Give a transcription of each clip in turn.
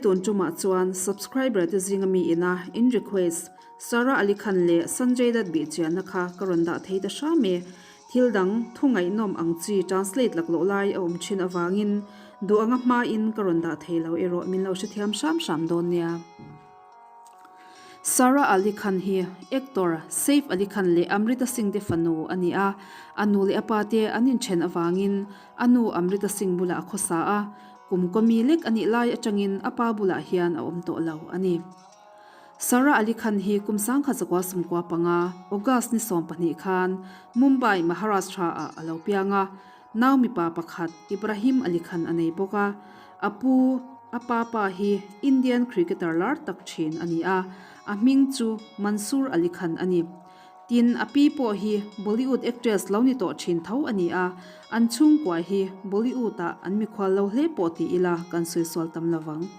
tun tumah chuan subscriber te zinga mi ina in request Sara Ali Khan leh Sanjay Dutt bihchianna kha ka rawn dah thei ta hram e. Thil dang thu ngaihnawm ang chi translate laklawh lai a awm thin avangin duh anga hmain ka rawn dah thei lo erawh min lo hrethiam hram hram dawn nia. Sara Ali Khan hi actor Saif Ali Khan leh Amrita Singh te fanu a ni a, a nu leh a pa te an inthen avangin a nu Amrita Singh bulah a khawsa a, kum kawmi lek a nih lai atangin a pa bulah hian a awm tawh lo a ni. Sara Ali Khan hi kum 1995, August ni 12 khan Mumbai, Maharashtra-ah a lo piang a, Nau mipa pakhat Ibrahim Ali Khan a nei bawk a, a pu, a pa pa hi Indian cricketer lar tak thin a ni a, a hming chu Mansoor Ali Khan a ni. Tin, a pi pawh hi Bollywood actress lo ni tawh thin tho a ni a, an chhungkua hi Bollywood-ah an mikhual lo hle pawh ti ila kan sawi sual tam lovang.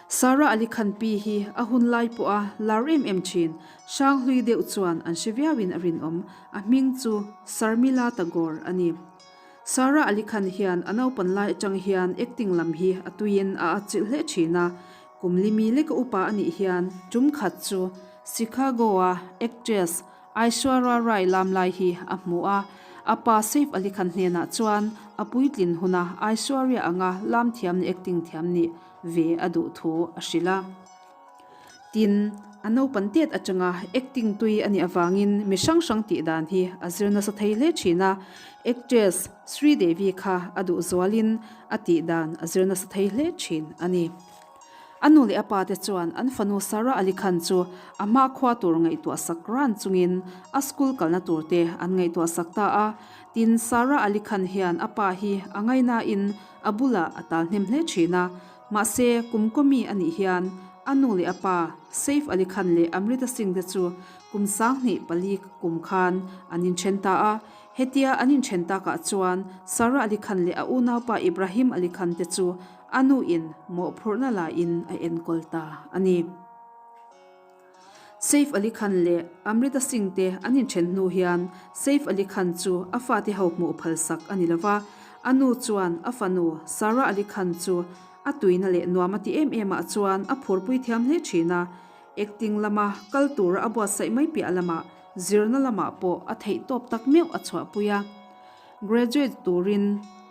Sara Ali Khan pi hi a hun lai pawha lar em em thin, hranghlui deuh chuan an hre viauin a rinawm, a hming chu Sharmila Tagore a ni. Sara Ali Khan hian a naupan lai atang hian acting lam hi a tuiin a atchilh hle thin a, kum limi leka upa a nih hian tum khat chu Chicago-a actress Aishwarya Rai lam lai hi a hmu a, a pa Saif Ali Khan hnenah chuan a puitlin huna Aishwarya anga lam thiam ni acting thiam nih ve a duh thu a hrilh a. Tin, a naupan tet atanga acting tui a nih avangin mi hrang hrang tih dan hi a zir nasa thei hle thin a, actress Sridevi kha a duh zualin a tih dan a zir nasa thei hle thin a ni. A nu leh a pa te chuan an fanu Sara Ali Khan chu a hma khua tur ngaihtuah sak ran chungin a school kalna tur te an ngaihtuah sak ta a. Tin, Sara Ali Khan hian a pa hi a ngainain a bulah a tal hnem hle thin a. Mahse, kum kawmi a nih hian a nu leh a pa Saif Ali Khan leh Amrita Singh te chu kum 2004 kum khan an inthen ta a. Hetia an inthen takah chuan Sara Ali Khan leh a unaupa Ibrahim Ali Khan te chu A nu in mawhphurhna la in a enkawl ta a ni. Saif Ali Khan leh Amrita Singh te an inthen hnu hian Saif Ali Khan chu a fate ho hmuh phalsak a ni lova, a nu chuan a fanu Sara Ali Khan chu a tuina leh nuam a ti em em ah chuan a phurpui thiam hle thin a, acting lama kal tura a buatsaih mai piah lamah zirna lamah pawh a theihtawp tak meuh a chhuahpui a. Graduate turin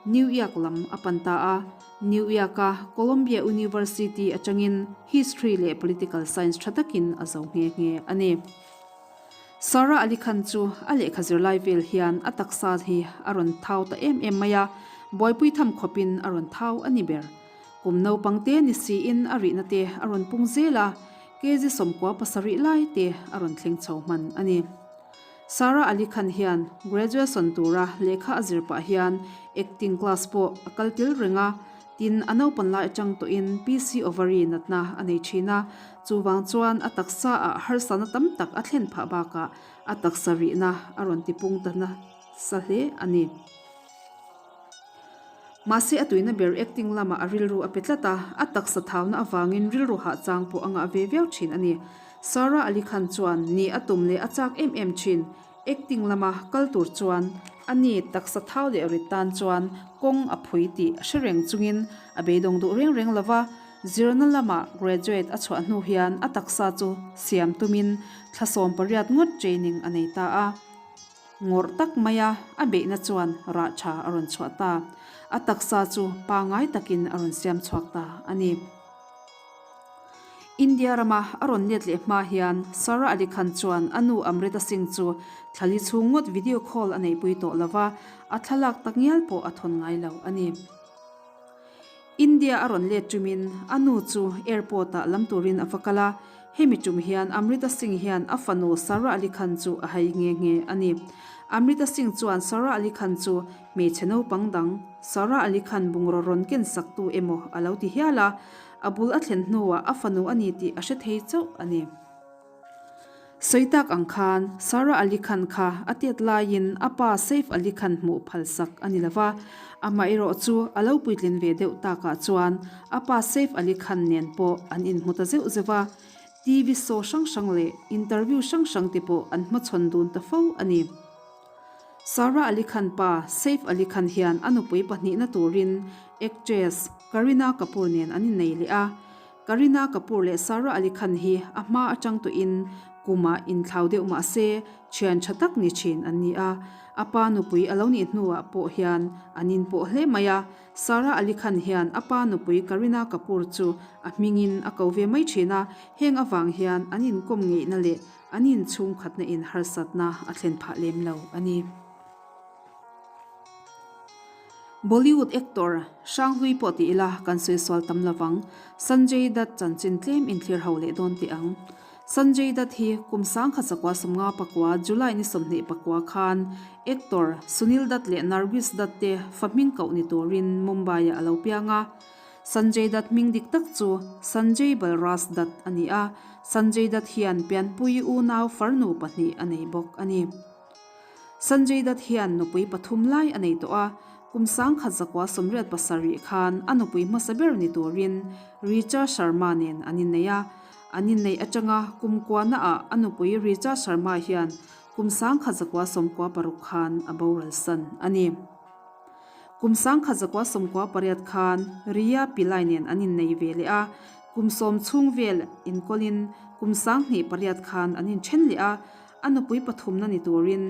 New York lam a pan ta a, New York-a Columbia University atangin History leh Political Science tha takin a zo nghe nghe a ni. Sara Ali Khan chu a lehkha zirlai vel hian a taksa hi a rawn thau ta em em mai a, buaipui tham khawpin a rawn thau a ni ber. Kum naupang te ni siin a rihna te a rawn pung zel a, kg 17 lai te a rawn thleng chho hman a ni. Sara Ali Khan hian graduation tura lehkha a zir pah hian acting class pawh a kal tel reng a, tin a naupan lai atang tawhin PC ovary natna a nei thin a, chuvang chuan a taksa ah harsatna tam tak a thlen phah bakah a taksa rihna a rawn tipung ta nasa hle a ni. Mahse a tuina ber acting lamah a rilru a pe tlat a, a taksa thauna avangin rilru hahchang pawh a ngah ve viau thin a ni. Sara Ali Khan chuan ni a tum leh a chak em em thin. Acting lama kal tur chuan a ni taksa thau leh rit tan chuan kawng a phui tih a hre reng chungin a beidawng duh reng reng lova, zirna lama graduate a chhuah hnu hian a taksa chu siam tumin thla 18 ngawt training a nei ta a. Ngawrh tak maia a beihna chuan rah tha a rawn chhuah ta. A taksa chu pangai takin a rawn siam chhuak ta a ni. India rama a rawn let leh hma hian Sara Ali Khan chuan a nu Amrita Singh chu thlali chhung ngawt video call a neihpui tawh lo va, a thlalak tak ngial pawh a thawn ngai lo a ni. India a rawn let tumin a nu chu airport-ah lam turin a va kal a, hemi tum hian Amrita Singh hian a fanu Sara Ali Khan chu a hai nghe nghe a ni. Amrita Singh chuan Sara Ali Khan chu hmeichhe naupang dang Sara Ali Khan bungraw rawn ken saktu emaw a lo ti hial a, A bul a thlen hnuah a fanu a ni tih a hre thei chauh a ni. Sawi tak ang khan Sara Ali Khan kha a tet laiin a pa Saif Ali Khan hmuh phal sak a ni lo va, amaherawh chu a lo puitlin ve deuh takah chuan a pa Saif Ali Khan nen pawh an inhmu ta zeuh zeuh a, TV show hrang hrang leh interview hrang hrang te pawh an hmachhawn dun ta fo a ni. Sara Ali Khan pa Saif Ali Khan hian a nupui pahnihna turin actress. Kareena Kapoor nen an innei leh a. Kareena Kapoor leh Sara Ali Khan hi a hma atang tawhin kumah inthlau deuh mah se thian tha tak ni thin an ni a. A pa nupui a lo nih hnuah pawh hian an inpawh hle mai a. Sara Ali Khan hian a pa nupui Kareena Kapoor chu a hmingin a ko ve mai thin a, heng avang hian an inkawm ngeihna leh an inchhungkhatna in harsatna a thlen phah lem lo a ni. Bollywood actor Hranghlui pawh ti ila kan sawi sual tam lovang, Sanjay Dutt chanchin tlem inthlir ho leh dawn teh ang. Sanjay Dutt hi kum 1959 July ni 24 khan actor Sunil Dutt leh Nargis Dutt te fa hming koh ni turin Mumbai-ah a lo piang a. Sanjay Dutt hming dik tak chu Sanjay Balraj Dutt a ni a, Sanjay Dutt hian pianpui unau farnu pahnih a nei bawk a ni. Sanjay Dutt hian nupui pathum lai a nei tawh a, kum 1987 khan a nupui hmasa ber ni turin Richa Sharma nen an innei a. An inneih atanga kum kuana ah a nupui Richa Sharma hian kum 1996 khan a boral san a ni. Kum 1998 khan Riya Pillai nen an innei ve leh a, kum sawm chhung vel inkawlin kum 2008 khan an inthen leh a, A nupui pathumna ni turin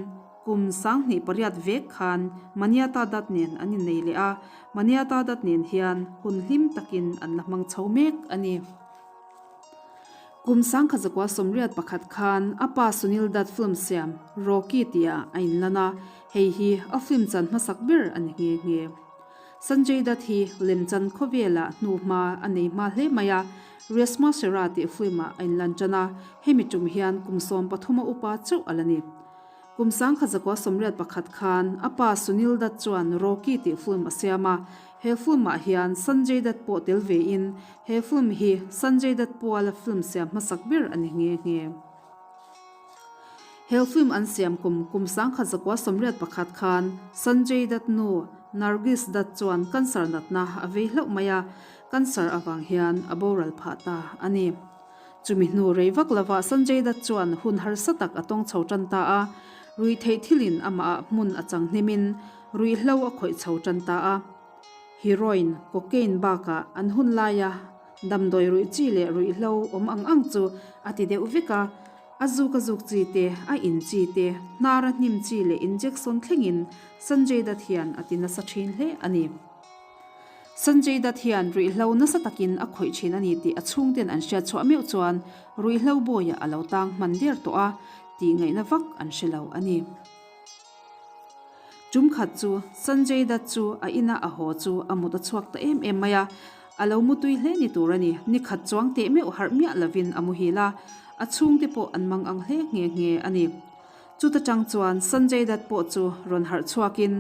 kum 2008 vek khan Maniata Dutt nen an innei leh a, Maniata Dutt nen hian hun hlim takin an la hmang chho mek a ni. Kum 1981 khan a pa Sunil Dutt film siam Rocky tihah a inlan a, hei hi a film chan hmasak ber a ni nghe nghe. Sanjay Dutt hi lemchan khawvelah hnuhma a nei hma hle mai a, Reshma Sera tih film-ah a inlan tan a, hemi tum hian kum 13 a upa chauh a la ni. Kum 1981 khan a pa Sunil Dutt chuan Rocky tih film a siam a, he film-ah hian Sanjay Dutt pawh tel vein he film hi Sanjay Dutt puala film siam hmasak ber a ni nghe nghe. He film an siam kum kum 1981 khan Sanjay Dutt nu Nargis Dutt chuan cancer natna a vei hlauh mai a, Cancer avang hian a boral phah ta a ni. Chumi hnu rei vak lovah Sanjay Dutt chuan hun harsa tak a tawng chho tan ta a, ruihtheih thilin amahah hmun a chang hnimin ruihhlo a khawih chho tan ta a. Heroin, cocaine bakah an hun laia damdawi ruih chi leh ruihhlo awm ang ang chu a ti deuh vek a, a zuk a zuk chi te, a in chi te, hnar a hnim chi leh injection thlengin Sanjay Dutt hian a ti nasa thin hle a ni. Sanjay Dutt hian ruihhlo nasa takin a khawih thin a ni tih a chhungten an hriat chhuah meuh chuan ruihhlo bawiah a lo tang hman der tawh a, tih ngaihna vak an hre lo a ni. Tum khat chu Sanjay Dutt chu a ina a haw chu a mut a chhuak ta em em mai a, a lo mutui hle ni tur a ni. Ni khat chuang teh meuh harh miah lovin a muhil a, a chhungte pawh an mang ang hle nghe nghe a ni. Chuta tang chuan Sanjay Dutt pawh chu rawn harh chhuakin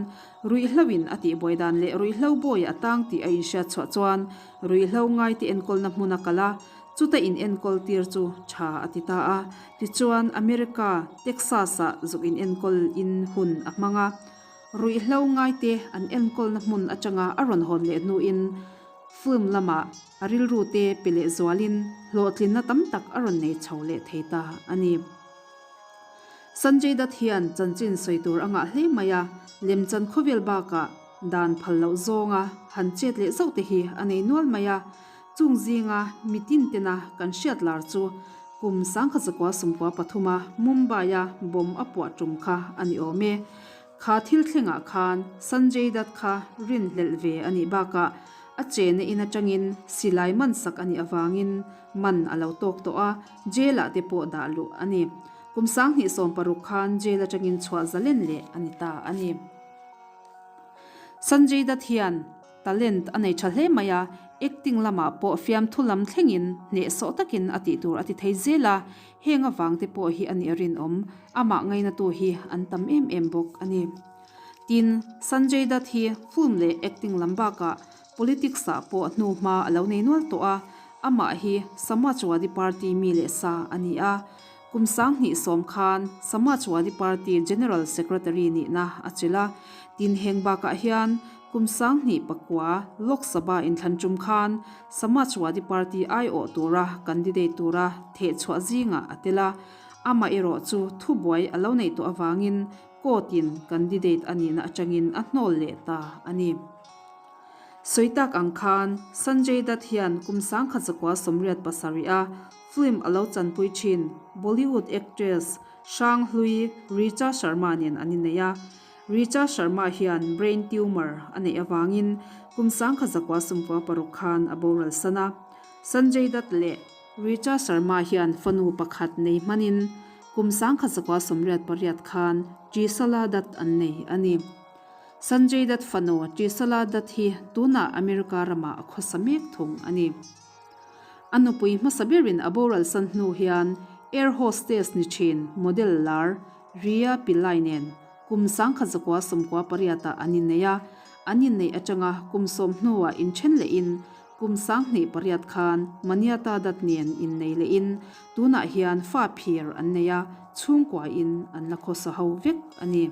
ruihhlo in a tihbuai dan leh ruihhlo bawi a tang tih a inhriat chhuah chuan ruihhlo ngaite enkawlna hmun a kal a, chuta in enkawl tir chu tha a ti ta a. Tichuan America, Texas-ah zuk in enkawl in hun a hmang a. Ruihhlo ngaite an enkawlna hmun atanga a rawn hawn leh hnuin film lamah a rilru te pe leh zualin hlawhtlinna tam tak a rawn nei chho leh thei ta a ni. Sanjay Dutt hian chanchin sawi tur a ngah hle mai a, lemchan khawvel bakah dan phal loh zawnga han chet leh zauh te hi a nei nual mai a, chung zinga mitin tena kan hriat lar chu kum 1993 a Mumbai-a bomb a puah tum kha a ni awm e. Kha thil thlengah khan Sanjay Dutt kha rinhlelh ve a nih bakah a chena in atangin silai man sak a nih avangin man a lo tawk tawh a, jail ah te pawh dah luh a ni. Kum 2016 khan jail atangin chhuah zalen leh a ni ta a ni. Sanjay Dutt hian talent a nei tha hle mai a, acting lamah pawh fiamthu lam thlengin hnehsawh takin a tih tur a ti thei zel a, heng avang te pawh hi a nih a rinawm, amah ngainatu hi an tam em em bawk a ni. Tin, Sanjay Dutt hi film leh acting lam bakah Politics ah pawh hnuhma a lo nei nual tawh a, amah hi Samajwadi Party mi leh sa a ni a. Kum 2010 khan Samajwadi Party General Secretary nihna a chelh a, tin heng bakah hian kum 2009 Lok Sabha inthlan tum khan Samajwadi Party aiawh tura candidate tura thehchhuah zingah a tel a, amah erawh chu thubuai a lo neih tawh avangin court in candidate a nihna atangin a hnawl leh ta a ni. Sawi tak ang khan Sanjay Dutt hian kum 1987 a film a lo chanpui thin Bollywood actress Hranghlui Richa Sharma nen an innei a. Richa Sharma hian brain tumor a neih avangin kum 1996 khan a boral san a. Sanjay Dutt leh Richa Sharma hian fanu pakhat nei hmanin kum 1988 khan Trishala Dutt an nei a ni. Sanjay Dutt fanu Trishala Dutt hi tunah America ramah a khawsa mek thung a ni. A nupui hmasa berin a boral san hnu hian air hostess ni thin model lar Rhea Pillai nen kum 1998 ah an innei a, an inneih atanga kum sawm hnuah inthen lehin kum 2008 khan Manyata Dutt nen innei lehin tunah hian fa phir an nei a, chhungkuain an la khawsa ho vek a ni.